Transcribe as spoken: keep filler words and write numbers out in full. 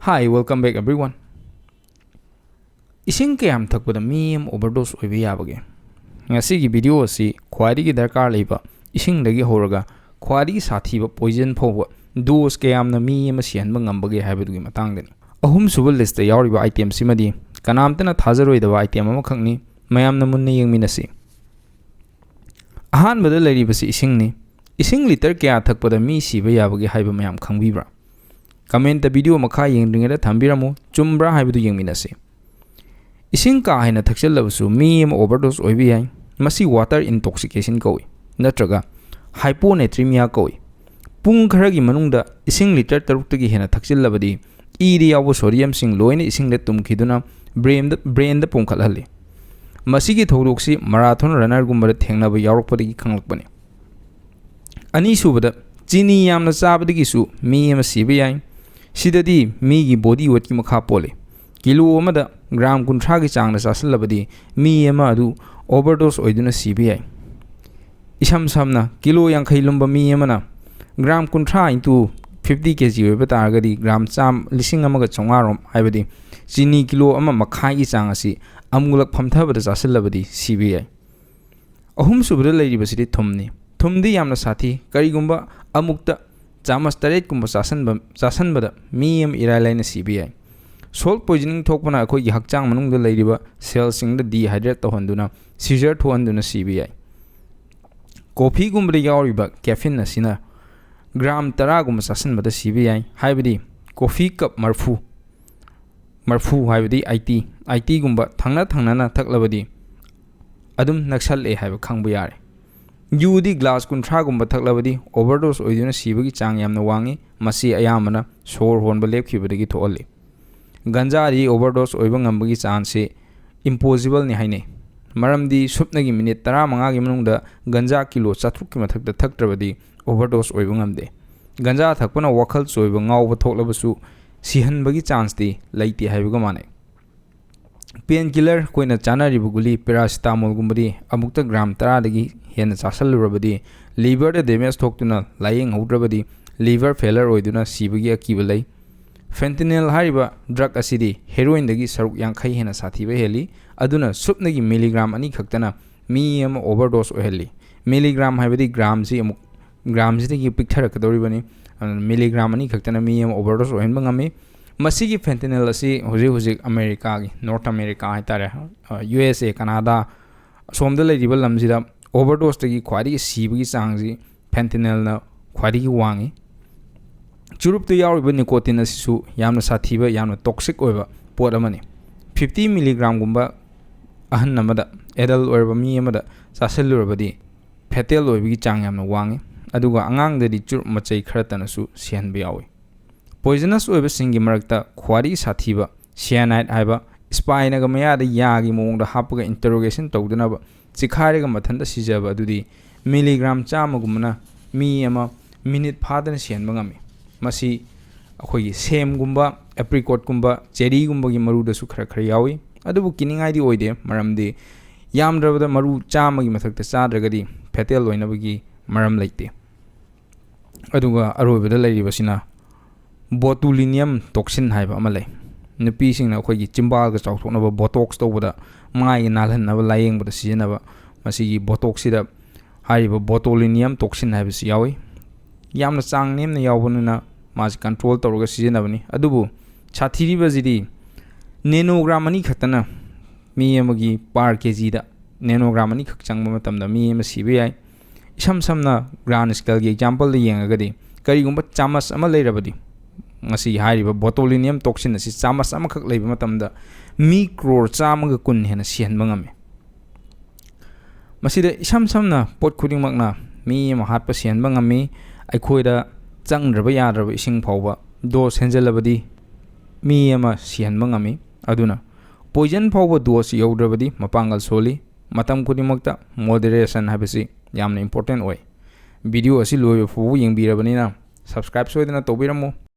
Hi, welcome back everyone. ꯏꯁꯤꯡ ꯀꯌꯥꯝ ꯊꯛꯄꯗ ꯃꯤ ꯑꯃ ꯑꯣꯚꯔꯗꯣꯁ ꯑꯣꯏꯕ ꯌꯥꯕꯒꯦ? ꯉꯁꯤꯒꯤ ꯚꯤꯗꯤꯑꯣ ꯑꯁꯤ ꯈ꯭ꯋꯥꯏꯗꯒꯤ ꯗꯔꯀꯥꯔ ꯂꯩꯕ ꯏꯁꯤꯡꯗꯒꯤ ꯍꯧꯔꯒ ꯈ꯭ꯋꯥꯏꯗꯒꯤ ꯁꯥꯊꯤꯕ ꯄꯣꯏꯖꯟ ꯐꯥꯎꯕ ꯗꯣꯁ ꯀꯌꯥꯝꯅ ꯃꯤ ꯑꯃ ꯁꯤꯍꯟꯕ ꯉꯝꯕꯒꯦ ꯍꯥꯏꯕꯗꯨꯒꯤ ꯃꯇꯥꯡꯗꯅꯤ꯫ ꯑꯍꯨꯝꯁꯨꯕ ꯂꯤꯁꯇ ꯌꯥꯎꯔꯤꯕ ꯑꯥꯏꯇꯦꯝꯁꯤꯃꯗꯤ ꯀꯅꯥꯝꯇꯅ ꯊꯥꯖꯔꯣꯏꯗꯕ ꯑꯥꯏꯇꯦꯝ ꯑꯃꯈꯛꯅꯤ꯫ ꯃꯌꯥꯝꯅ ꯃꯨꯟꯅ ꯌꯦꯡꯃꯤꯟꯅꯁꯤ꯫ ꯑꯍꯥꯟꯕꯗ ꯂꯩꯔꯤꯕꯁꯤ ꯏꯁꯤꯡꯅꯤ꯫ ꯏꯁꯤꯡ ꯂꯤꯇꯔ ꯀꯌꯥ ꯊꯛꯄꯗ ꯃꯤ ꯁꯤꯕ ꯌꯥꯕꯒꯦ ꯍꯥꯏꯕ ꯃꯌꯥꯝ ꯈꯪꯕꯤꯕ꯭ꯔꯥ? ꯀꯃꯦꯟꯇ ꯚꯤꯗꯤꯑꯣ ꯃꯈꯥ ꯌꯦꯡꯗ꯭ꯔꯤꯉꯩꯗ ꯊꯝꯕꯤꯔꯝꯃꯨ, ꯆꯨꯝꯕ꯭ꯔꯥ ꯍꯥꯏꯕꯗꯨ ꯌꯦꯡꯃꯤꯟꯅꯁꯤ꯫ ꯏꯁꯤꯡ ꯀꯥ ꯍꯦꯟꯅ ꯊꯛꯆꯜꯂꯕꯁꯨ ꯃꯤ ꯑꯃ ꯑꯣꯚꯔꯗꯣꯁ ꯑꯣꯏꯕ ꯌꯥꯏ꯫ ꯃꯁꯤ ꯋꯥꯇꯔ ꯏꯟꯇꯣꯛꯁꯤꯀꯦꯁꯟ ꯀꯧꯏ, ꯅꯠꯇ꯭ꯔꯒ ꯍꯥꯏꯄꯣꯅꯦꯇ꯭ꯔꯤꯃꯤꯌꯥ ꯀꯧꯏ꯫ ꯄꯨꯡ ꯈꯔꯒꯤ ꯃꯅꯨꯡꯗ ꯏꯁꯤꯡ ꯂꯤꯇꯔ ꯇꯔꯨꯛꯇꯒꯤ ꯍꯦꯟꯅ ꯊꯛꯆꯤꯜꯂꯕꯗꯤ ꯏꯗ ꯌꯥꯎꯕ ꯁꯣꯗꯤꯌꯝꯁꯤꯡ ꯂꯣꯏꯅ ꯏꯁꯤꯡꯗ ꯇꯨꯝꯈꯤꯗꯨꯅ ꯕ꯭ꯔꯦꯟꯗ, ꯕ꯭ꯔꯦꯟꯗ ꯄꯣꯝꯈꯠꯍꯜꯂꯤ꯫ ꯃꯁꯤꯒꯤ ꯊꯧꯗꯣꯛꯁꯤ ꯃꯔꯥꯊꯣꯟ ꯔꯟꯅꯔꯒꯨꯝꯕꯗ ꯊꯦꯡꯅꯕ ꯌꯥꯎꯔꯛꯄꯗꯒꯤ ꯈꯪꯂꯛꯄꯅꯤ꯫ ꯑꯅꯤꯁꯨꯕꯗ, ꯆꯤꯅꯤ ꯌꯥꯝꯅ ꯆꯥꯕꯗꯒꯤꯁꯨ ꯃꯤ ꯑꯃ ꯁꯤꯕ ꯌꯥꯏ꯫ ꯁꯤꯗꯗꯤ ꯃꯤꯒꯤ ꯕꯣꯗꯤ ꯋꯦꯠꯀꯤ ꯃꯈꯥ ꯄꯣꯜꯂꯤ꯫ ꯀꯤꯂꯣ ꯑꯃꯗ ꯒ꯭ꯔꯥꯝ ꯀꯨꯟꯊ꯭ꯔꯥꯒꯤ ꯆꯥꯡꯗ ꯆꯥꯁꯤꯜꯂꯕꯗꯤ ꯃꯤ ꯑꯃ ꯑꯗꯨ ꯑꯣꯚꯔꯗꯣꯁ ꯑꯣꯏꯗꯨꯅ ꯁꯤꯕ ꯌꯥꯏ꯫ ꯏꯁꯝ ꯁꯝꯅ, ꯀꯤꯂꯣ ꯌꯥꯡꯈꯩ ꯂꯨꯝꯕ ꯃꯤ ꯑꯃꯅ ꯒ꯭ꯔꯥꯝ ꯀꯨꯟꯊ꯭ꯔꯥ into fifty K G ꯑꯣꯏꯕ ꯇꯥꯔꯒꯗꯤ ꯒ꯭ꯔꯥꯝ ꯆꯥꯝ-, ꯂꯤꯁꯤꯡ ꯑꯃꯒ ꯆꯥꯝꯃꯉꯥ ꯔꯣꯝ, ꯍꯥꯏꯕꯗꯤ ꯆꯤꯅꯤ ꯀꯤꯂꯣ ꯑꯃ ꯃꯈꯥꯏꯒꯤ ꯆꯥꯡ ꯑꯁꯤ ꯑꯃꯨꯛꯂꯛ ꯐꯝꯊꯕꯗ ꯆꯥꯁꯤꯜꯂꯕꯗꯤ ꯁꯤꯕ ꯌꯥꯏ꯫ ꯑꯍꯨꯝꯁꯨꯕꯗ ꯂꯩꯔꯤꯕꯁꯤꯗꯤ ꯊꯨꯝꯅꯤ꯫ ꯊꯨꯝꯗꯤ ꯌꯥꯝꯅ ꯁꯥꯊꯤ꯫ ꯀꯔꯤꯒꯨꯝꯕ ꯑꯃꯨꯛꯇ ꯆꯥꯃꯁ ꯇꯔꯦꯠꯀꯨꯝꯕ ꯆꯥꯁꯟꯕ, ꯆꯥꯁꯟꯕꯗ ꯃꯤ ꯑꯃ ꯏꯔꯥꯏ ꯂꯥꯏꯅ ꯁꯤꯕ ꯌꯥꯏ꯫ ꯁꯣꯜꯠ ꯄꯣꯏꯖꯅꯤꯡ ꯊꯣꯛꯄꯅ ꯑꯩꯈꯣꯏꯒꯤ ꯍꯛꯆꯥꯡ ꯃꯅꯨꯡꯗ ꯂꯩꯔꯤꯕ ꯁꯦꯜꯁꯤꯡꯗ ꯗꯤꯍꯥꯏꯗ꯭ꯔꯦꯠ ꯇꯧꯍꯟꯗꯨꯅ ꯁꯤꯖꯔ ꯊꯣꯛꯍꯟꯗꯨꯅ ꯁꯤꯕ ꯌꯥꯏ꯫ ꯀꯣꯐꯤꯒꯨꯝꯕꯗ ꯌꯥꯎꯔꯤꯕ ꯀꯦꯐꯤꯟ ꯑꯁꯤꯅ ꯒ꯭ꯔꯥꯝ ꯇꯔꯥꯒꯨꯝꯕ ꯆꯥꯁꯤꯟꯕꯗ ꯁꯤꯕ ꯌꯥꯏ꯫ ꯍꯥꯏꯕꯗꯤ ꯀꯣꯐꯤ ꯀꯞ ꯃꯔꯐꯨ, ꯃꯔꯐꯨ ꯍꯥꯏꯕꯗꯤ ꯑꯥꯏꯇꯤ, ꯑꯥꯏꯇꯤꯒꯨꯝꯕ ꯊꯪꯅ ꯊꯪꯅꯅ ꯊꯛꯂꯕꯗꯤ ꯑꯗꯨꯝ ꯅꯛꯁꯜꯂꯛꯑꯦ ꯍꯥꯏꯕ ꯈꯪꯕ ꯌꯥꯔꯦ꯫ ꯌꯨꯗꯤ ꯒ꯭ꯂꯥꯁ ꯀꯨꯟꯊ꯭ꯔꯥꯒꯨꯝꯕ ꯊꯛꯂꯕꯗꯤ ꯑꯣꯚꯔꯗꯣꯁ ꯑꯣꯏꯗꯨꯅ ꯁꯤꯕꯒꯤ ꯆꯥꯡ ꯌꯥꯝꯅ ꯋꯥꯡꯉꯤ꯫ ꯃꯁꯤ ꯑꯌꯥꯝꯕꯅ ꯁꯣꯔ ꯍꯣꯟꯕ ꯂꯦꯞꯈꯤꯕꯗꯒꯤ ꯊꯣꯛꯍꯜꯂꯤ꯫ ꯒꯟꯖꯥꯗꯤ ꯑꯣꯚꯔꯗꯣꯁ ꯑꯣꯏꯕ ꯉꯝꯕꯒꯤ ꯆꯥꯟꯁꯁꯤ ꯏꯝꯄꯣꯁꯤꯕꯜꯅꯤ ꯍꯥꯏꯅꯩ꯫ ꯃꯔꯝꯗꯤ ꯁꯨꯞꯅꯒꯤ ꯃꯤꯅꯤꯠ ꯇꯔꯥꯃꯉꯥꯒꯤ ꯃꯅꯨꯡꯗ ꯒꯟꯖꯥ ꯀꯤꯂꯣ ꯆꯥꯇ꯭ꯔꯨꯛꯀꯤ ꯃꯊꯛꯇ ꯊꯛꯇ꯭ꯔꯕꯗꯤ ꯑꯣꯚꯔꯗꯣꯁ ꯑꯣꯏꯕ ꯉꯝꯗꯦ꯫ ꯒꯟꯖꯥ ꯊꯛꯄꯅ ꯋꯥꯈꯜ ꯆꯣꯏꯕ, ꯉꯥꯎꯕ ꯊꯣꯛꯂꯕꯁꯨ ꯁꯤꯍꯟꯕꯒꯤ ꯆꯥꯟꯁꯇꯤ ꯂꯩꯇꯦ ꯍꯥꯏꯕꯒ ꯃꯥꯟꯅꯩ꯫ ꯄꯦꯟ ꯀꯤꯂꯔ, ꯑꯩꯈꯣꯏꯅ ꯆꯥꯅꯔꯤꯕ ꯒꯨꯂꯤ ꯄꯦꯔꯥꯁꯤꯇꯥꯃꯣꯜꯒꯨꯝꯕꯗꯤ ꯑꯃꯨꯛꯇ ꯒ꯭ꯔꯥꯝ ꯇꯔꯥꯗꯒꯤ ꯍꯦꯟꯅ ꯆꯥꯁꯤꯜꯂꯨꯔꯕꯗꯤ ꯂꯤꯚꯔꯗ ꯗꯦꯃꯦꯖ ꯊꯣꯛꯇꯨꯅ ꯂꯥꯌꯦꯡꯍꯧꯗ꯭ꯔꯕꯗꯤ ꯂꯤꯚꯔ ꯐꯦꯂꯔ ꯑꯣꯏꯗꯨꯅ ꯁꯤꯕꯒꯤ ꯑꯀꯤꯕ ꯂꯩ꯫ Fentanyl ꯍꯥꯏꯔꯤꯕ drug ꯑꯁꯤꯗꯤ heroinꯗꯒꯤ ꯁꯔꯨꯛ ꯌꯥꯡꯈꯩ ꯍꯦꯟꯅ ꯁꯥꯊꯤꯕ ꯍꯦꯜꯂꯤ꯫ ꯑꯗꯨꯅ ꯁꯨꯞꯅꯒꯤ milligram ꯑꯅꯤ ꯈꯛꯇꯅ ꯃꯤ ꯑꯃ overdose ꯑꯣꯏꯍꯜꯂꯤ꯫ Milligram ꯍꯥꯏꯕꯗꯤ gramꯁꯤ ꯑꯃꯨꯛ gramꯁꯤꯗꯒꯤ ꯄꯤꯛꯊꯔꯛꯀꯗꯧꯔꯤꯕꯅꯤ꯫ ꯑꯗꯨꯅ milligram ꯑꯅꯤ ꯈꯛꯇꯅ ꯃꯤ ꯑꯃ overdose ꯑꯣꯏꯍꯟꯕ ꯉꯝꯃꯤ꯫ ꯃꯁꯤꯒꯤ fentanyl ꯑꯁꯤ ꯍꯧꯖꯤꯛ ꯍꯧꯖꯤꯛ ꯑꯃꯦꯔꯤꯀꯥꯒꯤ, North America ꯍꯥꯏꯇꯥꯔꯦ, ꯌꯨ ꯑꯦꯁ ꯑꯦ, ꯀꯅꯥꯗꯥ, ꯑꯁꯣꯝꯗ ꯂꯩꯔꯤꯕ ꯂꯝꯁꯤꯗ overdoseꯇꯒꯤ ꯈ꯭ꯋꯥꯏꯗꯒꯤ ꯁꯤꯕꯒꯤ ꯆꯥꯡꯁꯤ fentanylꯅ ꯈ꯭ꯋꯥꯏꯗꯒꯤ ꯋꯥꯡꯉꯤ꯫ ꯆꯨꯔꯨꯞꯇ ꯌꯥꯎꯔꯤꯕ nicotine ꯑꯁꯤꯁꯨ ꯌꯥꯝꯅ ꯁꯥꯊꯤꯕ, ꯌꯥꯝꯅ toxic ꯑꯣꯏꯕ ꯄꯣꯠ ꯑꯃꯅꯤ꯫ Fifty milligramꯒꯨꯝꯕ ꯑꯍꯟ ꯑꯃꯗ, adult ꯑꯣꯏꯔꯕ ꯃꯤ ꯑꯃꯗ ꯆꯥꯁꯤꯜꯂꯨꯔꯕꯗꯤ fatal ꯑꯣꯏꯕꯒꯤ ꯆꯥꯡ ꯌꯥꯝꯅ ꯋꯥꯡꯉꯤ꯫ ꯑꯗꯨꯒ ꯑꯉꯥꯡꯗꯗꯤ ꯆꯨꯔꯨꯞ ꯃꯆꯩ ꯈꯔꯇꯅꯁꯨ ꯁꯤꯍꯟꯕ ꯌꯥꯎꯏ꯫ Poisonous ꯑꯣꯏꯕꯁꯤꯡꯒꯤ ꯃꯔꯛꯇ ꯈ꯭ꯋꯥꯏꯗꯒꯤ ꯁꯥꯊꯤꯕ cyanide ꯍꯥꯏꯕ, spineꯒ ꯃꯌꯥꯗ ꯌꯥꯒꯤ ꯃꯑꯣꯡꯗ ꯍꯥꯞꯄꯒ interrogation ꯇꯧꯗꯅꯕ ꯆꯤꯈꯥꯏꯔꯒ ꯃꯊꯟꯇ ꯁꯤꯖꯕ ꯑꯗꯨꯗꯤ milligram ꯆꯥꯝꯃꯒꯨꯝꯕꯅ ꯃꯤ ꯑꯃ minute ꯐꯥꯗꯅ ꯁꯤꯍꯟꯕ ꯉꯝꯃꯤ꯫ ꯃꯁꯤ ꯑꯩꯈꯣꯏꯒꯤ ꯁꯦꯝꯒꯨꯝꯕ, apricotꯀꯨꯝꯕ, cherryꯒꯨꯝꯕꯒꯤ ꯃꯔꯨꯗꯁꯨ ꯈꯔ ꯈꯔ ꯌꯥꯎꯏ꯫ ꯑꯗꯨꯕꯨ ꯀꯤꯅꯤꯡꯉꯥꯏꯗꯤ ꯑꯣꯏꯗꯦ, ꯃꯔꯝꯗꯤ ꯌꯥꯝꯗ꯭ꯔꯕꯗ ꯃꯔꯨ ꯆꯥꯝꯃꯒꯤ ꯃꯊꯛꯇ ꯆꯥꯗ꯭ꯔꯒꯗꯤ fatal ꯑꯣꯏꯅꯕꯒꯤ ꯃꯔꯝ ꯂꯩꯇꯦ꯫ ꯑꯗꯨꯒ ꯑꯔꯣꯏꯕꯗ ꯂꯩꯔꯤꯕꯁꯤꯅ botulinum toxin ꯍꯥꯏꯕ ꯑꯃ ꯂꯩ꯫ ꯅꯨꯄꯤꯁꯤꯡꯅ ꯑꯩꯈꯣꯏꯒꯤ ꯆꯤꯝꯕꯥꯜꯒ ꯆꯥꯎꯊꯣꯛꯅꯕ Botox ꯇꯧꯕꯗ, ꯃꯥꯏꯒ ꯅꯥꯜꯍꯟꯅꯕ ꯂꯥꯏꯌꯦꯡꯕꯗ ꯁꯤꯖꯤꯟꯅꯕ, ꯃꯁꯤꯒꯤ Botoxꯁꯤꯗ ꯍꯥꯏꯔꯤꯕ botulinum toxin ꯍꯥꯏꯕꯁꯤ ꯌꯥꯎꯏ꯫ ꯌꯥꯝꯅ ꯆꯥꯡ ꯅꯦꯝꯅ ꯌꯥꯎꯕꯅꯤꯅ ꯃꯥꯁꯤ control ꯇꯧꯔꯒ ꯁꯤꯖꯤꯟꯅꯕꯅꯤ꯫ ꯑꯗꯨꯕꯨ ꯁꯥꯊꯤꯔꯤꯕꯁꯤꯗꯤ nanogram ꯑꯅꯤ ꯈꯛꯇꯅ ꯃꯤ ꯑꯃꯒꯤ per kgꯗ nanogram ꯑꯅꯤꯈꯛ ꯆꯪꯕ ꯃꯇꯝꯗ ꯃꯤ ꯑꯃ ꯁꯤꯕ ꯌꯥꯏ꯫ ꯏꯁꯝ ꯁꯝꯅ grand scaleꯒꯤ exampleꯗ ꯌꯦꯡꯉꯒꯗꯤ, ꯀꯔꯤꯒꯨꯝꯕ ꯆꯥꯃꯁ ꯑꯃ ꯂꯩꯔꯕꯗꯤ, ꯉꯁꯤ ꯍꯥꯏꯔꯤꯕ botulinum toxin ꯑꯁꯤ ꯆꯥꯃꯁ ꯑꯃꯈꯛ ꯂꯩꯕ ꯃꯇꯝꯗ ꯃꯤ crore ꯆꯥꯝꯃꯒ ꯀꯨꯟ ꯍꯦꯟꯅ ꯁꯤꯍꯟꯕ ꯉꯝꯃꯤ꯫ ꯃꯁꯤꯗ ꯏꯁꯝ ꯁꯝꯅ ꯄꯣꯠ ꯈꯨꯗꯤꯡꯃꯛꯅ ꯃꯤ ꯑꯃ ꯍꯥꯠꯄ ꯁꯤꯍꯟꯕ ꯉꯝꯃꯤ꯫ ꯑꯩꯈꯣꯏꯗ ꯆꯪꯗ꯭ꯔꯕ ꯌꯥꯗ꯭ꯔꯕ ꯏꯁꯤꯡ ꯐꯥꯎꯕ dose ꯍꯦꯟꯖꯜꯂꯕꯗꯤ ꯃꯤ ꯑꯃ ꯁꯤꯍꯟꯕ ꯉꯝꯃꯤ꯫ ꯑꯗꯨꯅ poison ꯐꯥꯎꯕ dose ꯌꯧꯗ꯭ꯔꯕꯗꯤ ꯃꯄꯥꯡꯒꯜ ꯁꯣꯜꯂꯤ꯫ ꯃꯇꯝ ꯈꯨꯗꯤꯡꯃꯛꯇ moderation ꯍꯥꯏꯕꯁꯤ ꯌꯥꯝꯅ important ꯑꯣꯏ꯫ Video ꯑꯁꯤ ꯂꯣꯏꯕ ꯐꯥꯎꯕ ꯌꯦꯡꯕꯤꯔꯕꯅꯤꯅ subscribe ꯁꯣꯏꯗꯅ ꯇꯧꯕꯤꯔꯝꯃꯨ꯫